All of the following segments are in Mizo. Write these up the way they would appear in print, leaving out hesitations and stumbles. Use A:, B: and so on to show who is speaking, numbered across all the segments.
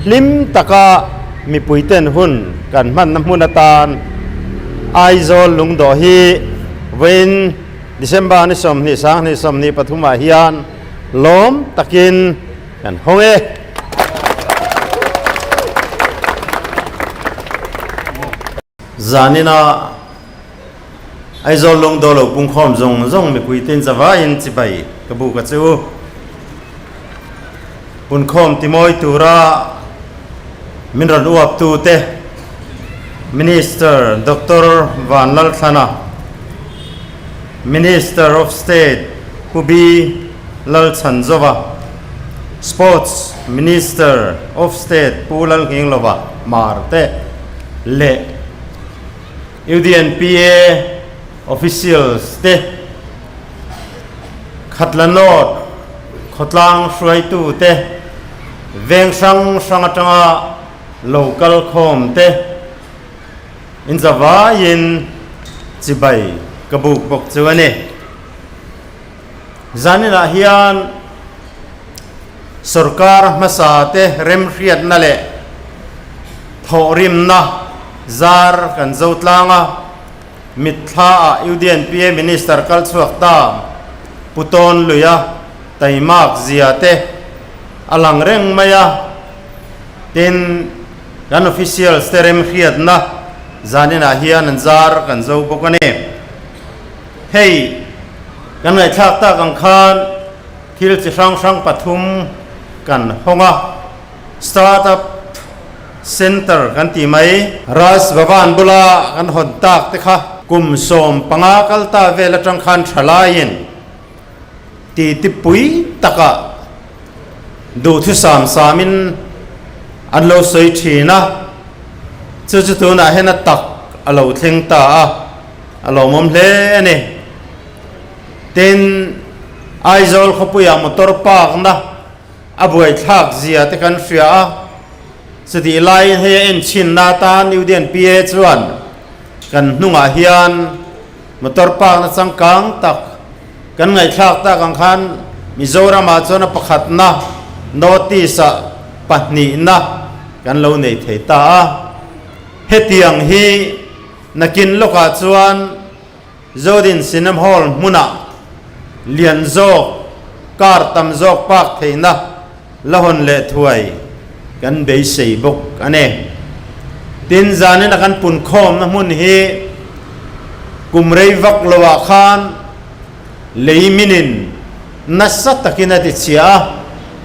A: Hlim taka mipuiten hun kan hmanna hmun atan Aizawl lungdawh hi vawiin December ni 20 2023 ah hian lawm takin kan hawng e. Zanina Aizawl lungdawh lo pungkhawm zawng zawng mipuiten zavaiin chibai ka buk a che u. Punkhawm timawi tura min rawn uaptute Minister Doctor Vanlalthlana, Minister of State Pu B Lalchhanzova, Sports Minister of State Pu Lalnghinglova Marte leh UDNPA Officials te Khatla North khawtlang hruaitute veng hrang hrang atanga lo kal khawm te inzavaiin chibai ka buk bawk chu a ni. Zaninah hian sorkar hmasa te remhriatna leh thawhrimna zar kan zo tlang a. Mitthla ah UDNPA Minister kal chhuak ta Pu Tawn Luia taimak zia te a lang reng mai a, tin kan officials te remhriatna zaninah hian an zar kan zo bawk a ni. Hei kan ngaihthlak tak ang khan thil chi hrang hrang pathum kan hawng a. Startup Center kan tih mai. Raj Bhavan bula kan hawn tak te kha kum 15 kal ta vel atang khan tha laiin titi pui takah duhthusam samin an lo sawi thin a, chu chu tunah hian a tak a lo thleng ta a, a lawmawm hle a ni. Tin, Aizawl khawpuiah motor park na A buaithlak zia te kan hria a, chutih laiin hei a enchhinna atan UDNPA chuan kan hnungah hian motor park na changkang tak kan ngaihthlak tak ang khan Mizoramah chuan a pakhatna notice ah pahnihna kan lo nei thei ta a. Hetiang hi nakin lawkah chuan Zodin Cinema Hall hmunah lian zawk, car tam zawk park theihna la hawn leh thuai kan beisei bawk a ni. Tin, zanin a kan punkhawmna hmun hi kum rei vak loah khan lei minin nasa takin a ti chhia a,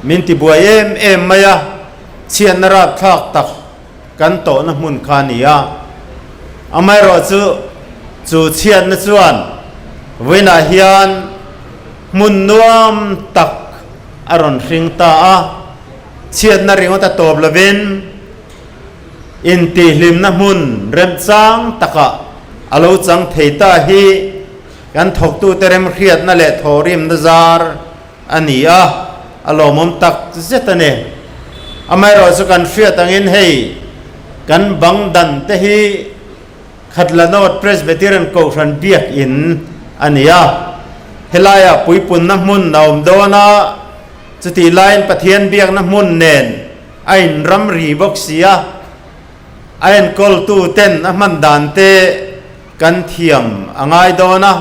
A: min ti buai em em mai a, chhiatna rapthlak tak kan tawhna hmun kha a ni a. Amaherawhchu, chu chhiatna chuan vawiinah hian hmun nuam tak a rawn hring ta a. Chhiatna ringawt a tawp lovin intihhlimna hmun remchang takah a lo chang thei ta hi kan thawktute remhriatna leh thawhrimna zar a ni a, a lawmawm tak zet a ni. Amaherawhchu kan hriat angin hei kan bang dan te hi Khatla North Presbyterian Kohhran Biakin a ni a, helaiah puipunna hmun a awm dawn a, chutih laiin Pathian biakna hmun nen a inramri bawk si a, a enkawltu ten a hman dan te kan thiam a ngai dawn a.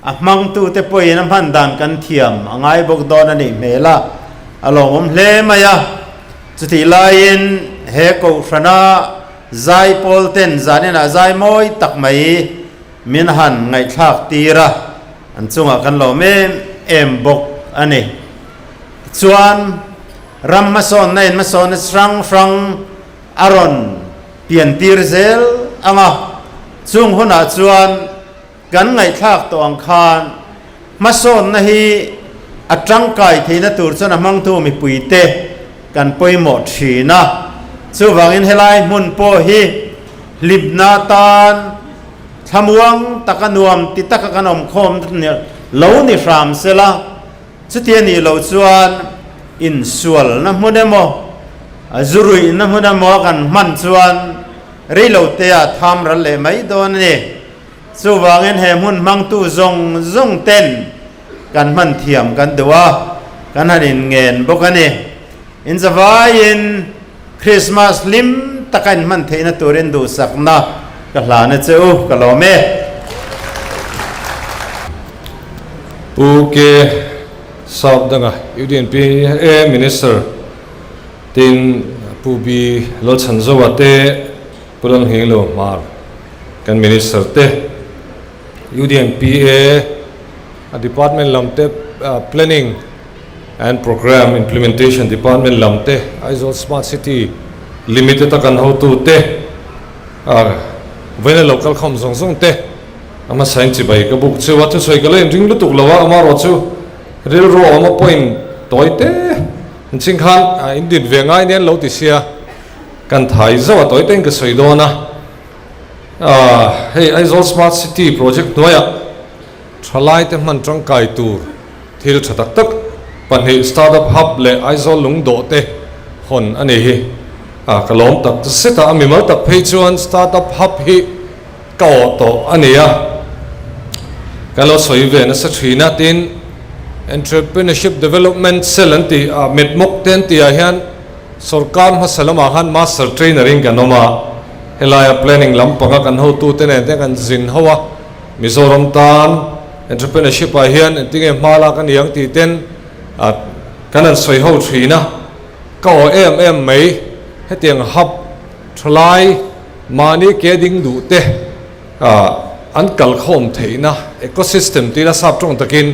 A: A hmangtute pawhin a hman dan kan thiam a ngai bawk dawn a nih hmel a, a lawmawm hle mai a. Chutih laiin he Kohhrana zai pawl ten zaninah zai mawi tak mai min han ngaihthlak tir a, an chungah kan lawm em em bawk a ni. Tichuan, ram hmasawnna in hmasawnna chi hrang hrang a rawn piantir zel ang a, chung hunah chuan, Kan ngaihthlak tawh ang khan hmasawnna hi a tangkai theihna tur chuan a hmangtu mipuite kan pawimawh thin a. Chuvangin helai hmun pawh hi hlimna atan thlamuang taka nuam ti taka kan awmkhawm lo ni hram sela, chuti a nih loh chuan insualna hmun emaw, zu ruihna hmun emaw kan hman chuan reilotea tham ral leh mai dawn a ni. Chuvangin he hmun hmangtu zawng zawng ten kan hman thiam kan duh a, kan han inngen bawk a ni. Inzavaiin Krismas hlim taka in hman theihna turin duhsakna ka hlan a che u, ka lawm e.
B: Pu K. Sapdanga, UDNPA Minister tin Pu B. Lalchhanzoa te, Pu Lalnghinglo Hmar kan Minister te, UDNPA a Department lam te Planning and Programme Implementation Department lam te, Aizawl Smart City Limited a kan hotu te, vawiina lo kal khawm zawng zawng te a hmasa in chibai ka buk cheu a, thusawi ka la inring lutuk lo a, amaherawh chu rilru a awm a point tawi te an ching khan in din ve ngai nia an lo ti sia, kan thai zauh a tawi te in ka sawi dawn a, hei Aizawl Smart City project hnuaiah Thalaite hman tangkai tur thil tha tak tak pahnih Startup Hub leh Aizawl lungdawh te hawn a ni hi a ka lawm tak zet a, a mimal tak phei chuan Startup Hub hi ka awh tawh a ni a, kan lo sawi ve nasa thin a, tin Entrepreneurship Development Cell an tih a mitmawk te an tih ah hian sawrkar hmasa lamah khan Master Trainer in kan awm a, helaia planning lampanga kan hotute nen te kan zin ho a. Mizoram tan entrepreneurship ah hian engtinge hma lak a ni ang tih ten kan han sawi ho thin a, ka aw em em mai hetiang hub thalai mahni ke ding duh te an kalkhawm theihna ecosystem tih ila sap tawng takin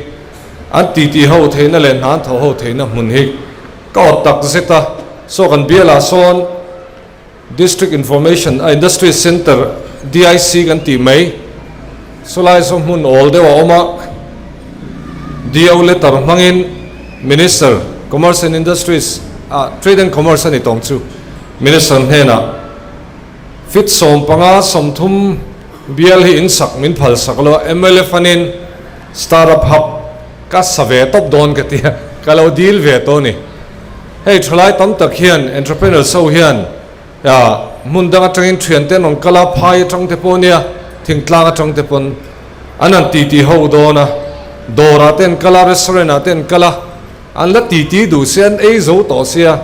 B: an titi ho theihna leh hna an tho ho theihna hmun hi ka aw tak zet a, saw kan bialah sawn. District Information a Industry Centre, DIC, kan tih mai, sawlai saw hmun awl deuh a awm a, DO letter hmangin Minister, Commerce and Industries, ah Trade and Commerce a ni tawng chu, Minister hnenah fit 15 30 bial hi in sak min phal sak lo a, mla fund-in Startup Hub ka sa ve tawp dawn ka ti a, ka lo deal ve tawh a ni. Hei thalai tam tak hian entrepreneurs ho hian hmun dang atangin thian te an rawn kal a, phai atang te pawh ania, thingtlang atang te pawn an han titi ho dawn a, dawrah te an kal a, restaurant ah te an kal a, an la titi duh sia, an ei zo tawh sia,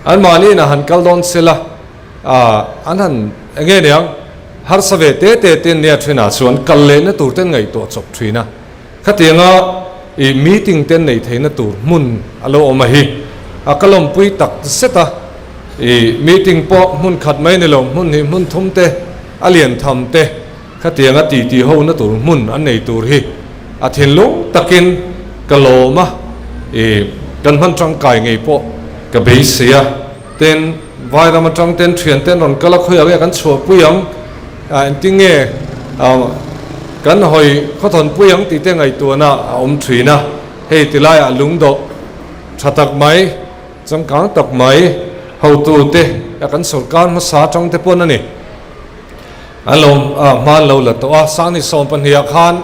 B: anmahni inah han kal dawn sela an han eng nge niang harsa ve te te te ania thenah chuan kal lehna tur te an ngaihtuah chawp thin a. Khatianga i meeting te nei theihna tur hmun a lo awm a hi a ka lawmpui tak zet a, i meeting pawh hmun khat mai ni lo hmun hnih hmun thum te a lian tham te khatianga titi ho na tur hmun an nei tur hi a thinlung takin ka lawm a, i kan hman tangkai ngei pawh ka beisei a. Tin, Vairam atang ten thian ten rawn kal a khawiah nge kan chhuahpui ang, engtin nge kan hawi khawthawnpui ang tih te ngaihtuahna a awm thin a. Hei tilaiah lungdawh tha tak mai, changkang tak mai hotute kan sawrkar hmasa atang te pawn a ni. An lo hma an lo la tawh a, Sangni 12 ah khan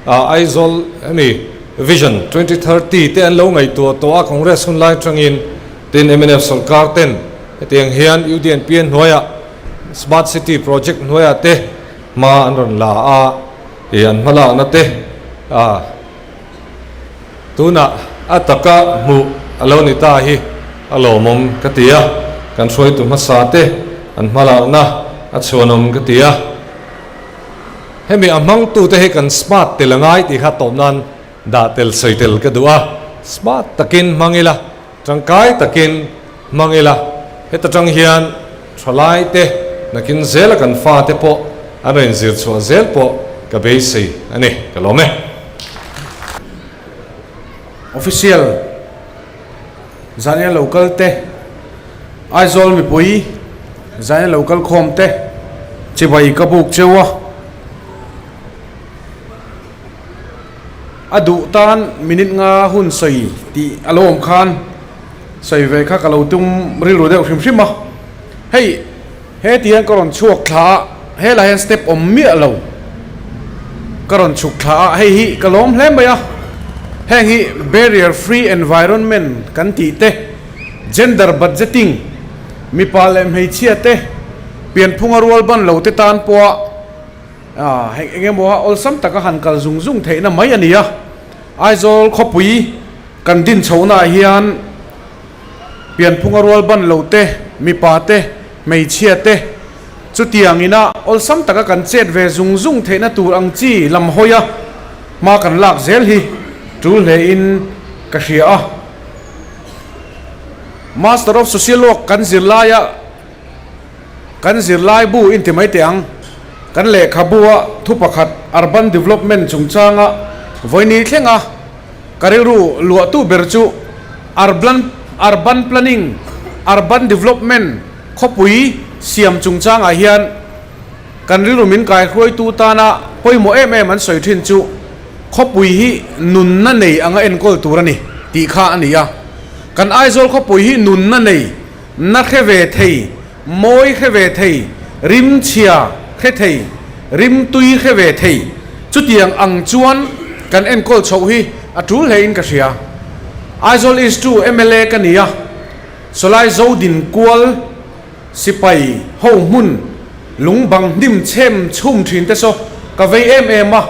B: Aizawl hemi Vision 2030 te an lo ngaihtuah tawh a, Congress hun lai atangin. Tin, mnf sawrkar ten hetiang hian UDNPA hnuaiah Smart City project hnuaiah te hma an rawn la a, ih an hmalakna te tunah a taka hmuh a lo ni ta hi a lawmawm ka ti a, kan hruaitu hmasa te an hmalakna a chhuanawm ka ti a. Hemi a hmangtute hi kan smart tel a ngai tih kha tawp nan dah tel sawi tel ka duh a, smart takin hmang ila. Tangkai takin hmang ila, heta tang hian thalai te nakin zela kan fate pawh an rawn inzir chhuah zel pawh ka beisei a ni, ka lawm e.
C: Official Zania lo kal te, Aizawl mipui Zania lo kal khawm te chibai ka buk cheu a. A duh tan minute nga hun sawi tih a lo awm khan sawi ve kha ka lo tum rilru deuh hrim hrim a. Hei he ti hian ka rawn chhuak thla a, helai hian step awm miah lo ka rawn chhuk thla a, hei hi ka lawm hle mai a. Heng hi barrier free environment kan tih te, gender budgeting, mipa leh hmeichhia te, pianphunga rual ban lo te tan pawha, Heng eng emaw a awlsam taka han kal zung zung theihna mai a ni a, Aizawl khawpui kan din chhohnaah hian Pianphunga rual ban lo te, mipa te, hmeichhia te, chutiang ina awlsam taka kan chet ve zung zung theihna tur ang chi lam hawi a hma kan lak zel hi tul hlein ka hria a. Master of Social Work kan zirlaia kan zirlaibu inti mai teh ang. Kan lehkhabua thu pakhat Urban Development chungchanga vawiini thlenga ka rilru luahtu ber chu Urban Urban Planning, Urban Development khawpui siam chungchangah hian kan rilru min kaihruaitu tana pawimawh em em an sawi thin chu khawpui hi nunna nei anga enkawl tur a ni tih kha a ni a. Kan Aizawl khawpui hi nunna nei Na hre ve thei, mawi hre ve thei, rim chhia hre thei, rim tui hre ve thei. Chutiang ang chuan kan enkawl chhoh hi a tul hlein ka hria. Aizawl East tu mla ka ni a, sawlai zo din kual sipai ho hmun lung bang hnim chhem chhum thin te saw ka vei em em a,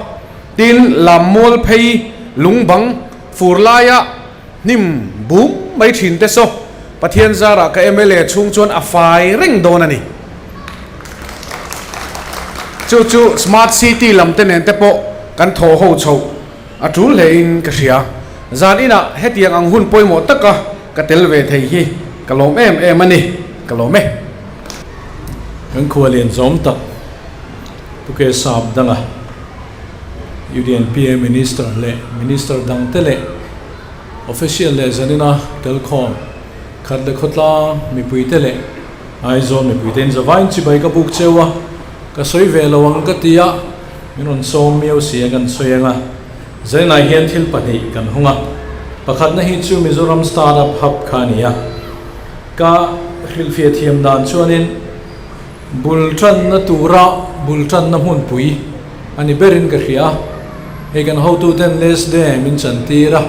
C: tin lammual phei lung bang fur laia Hnim bum mai thin te saw Pathian zarah ka mla chhung chuan a fai reng dawn a ni. Chu chu Smart City lam te nen te pawh kan thawh ho chhoh a tul hle in ka hria. Zan inah hetiang ang hun pawimawh taka ka tel ve thei hi ka lawm em em a ni. Ka lawm e.
D: Kan khua lian zawm tak Pu Ke Sap danga UDNPA Minister leh Minister dangte leh Official leh zanina telkhawm khat leh khawtlang mipuite leh Aizawl mipuite in zavain chibai ka buk cheu a, ka sawi ve lo ang ka ti a, min rawn sawm miau si a kan sawi ang a, zaninah hian thil pahnih kan hung a, pakhatna hi chu Mizoram Startup Hub kha a ni a, ka hrilhfiah thiam dan chuanin Bul tanna tura bul tanna hmunpui a ni berin ka hria a, hei kan hotuten Les Day min chantir a,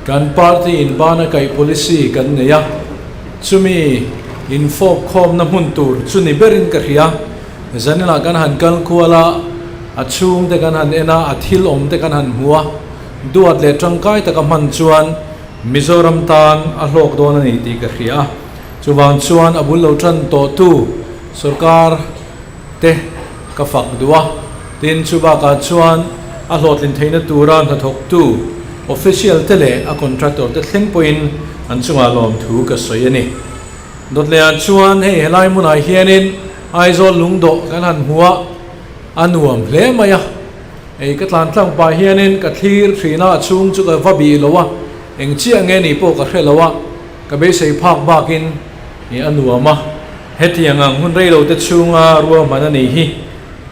D: kan party in bana kaih policy kan nei a, chumi infawp khawmna hmun tur chu ni berin ka hria. Zaninah kan han kal kual a, a chhungte kan han en a, a thil awm te kan han hmu a, duat leh tangkai taka hman chuan Mizoram tan a hlawk dawn a ni tih ka hria a. Chuvang chuan a bul lo tan tawhtu sorkar te ka fak duh a, tin chu bakah chuan a hlawhtlin theihna tura hnathawktu official te leh a contractor te thleng pawhin an chungah lawmthu ka sawi a ni. Dawtleiah chuan hei helai hmunah hianin Aizawl lungdawh kan han hmu a, a nuam hle mai a. Ei ka tlan tlang pah hianin ka thlir thin a, a chhung chu ka va bih lo a, eng chiah nge ni pawh ka hre lo a. Ka beisei phak bakin i a nuam a, hetiang ang hun rei lo te chhunga ruahman a nih hi.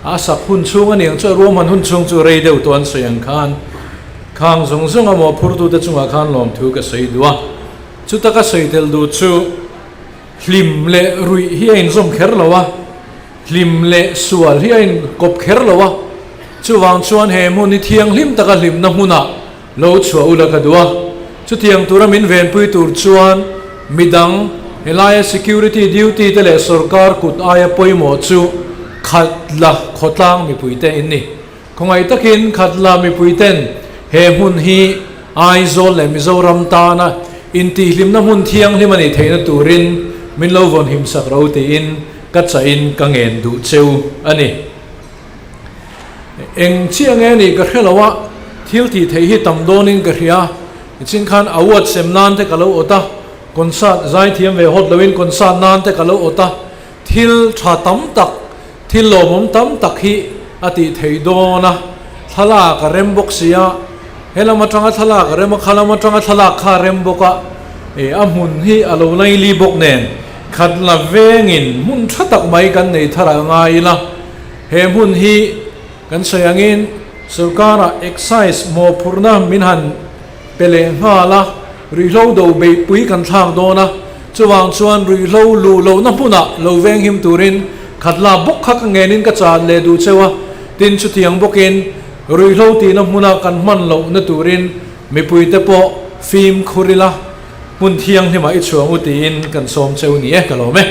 D: A sak hun chhung a niang chu a ruahman hun chhung chu rei deuh tawh an sawi ang khan khang zawng zawng a mawhphurtute chungah khan lawmthu ka sawi duh a. Chuta ka sawi tel duh chu hlim leh ruih hi a inzawm kher lo a. Hlim leh sual hi a inkawp kher lo a, chuvang chuan he hmun hi thianghlim taka hlimna hmunah lo chhuah ula ka duh a. Chutiang tura min venpui tur chuan midang helaia security duty te leh sorkar kut aia pawimawh chu Khatla khawtlang mipuite in ni. Khawngaih takin Khatla mipuiten he hmun hi Aizawl leh Mizoram tana intihhlimna hmun thianghlim a nih theihna turin min lo vawnhim sak ro tiin ka chahin ka ngen duh cheu a ni. Eng chiah nge nih ka hre lo a, thil tih theih hi tam dawnin ka hria. Nichin khan award sem nan te ka lo awt a, concert zaithiam ve hawt loin concert nan te ka lo awt a, thil tha tam tak, thil lawmawm tam tak hi a tih theih dawn a, thlalak a rem bawk si a, he lam atanga thlalak a rem a, kha lam atanga thlalak kha a rem bawk a, eh a hmun hi a lo laili bawk nen khat la vengin hmun tha tak mai kan nei thar a ngai ila, he hmun hi kan sawi angin sorkara excise mawhphurhna min han pe leh nghal a, ruihhlo do beihpui kan thlak dawn a, chuvang chuan ruihhlo luh lohna hmunah lo venghim turin khatla bawk kha ka ngenin ka chan leh duh cheu a, tin chutiang bawkin ruihhlo tihna hmuna kan hman lohna turin mipuite pawh fimkhur ila hmun thianghlimah i chhuang u tiin kan sawm cheu ni e, ka lawm e.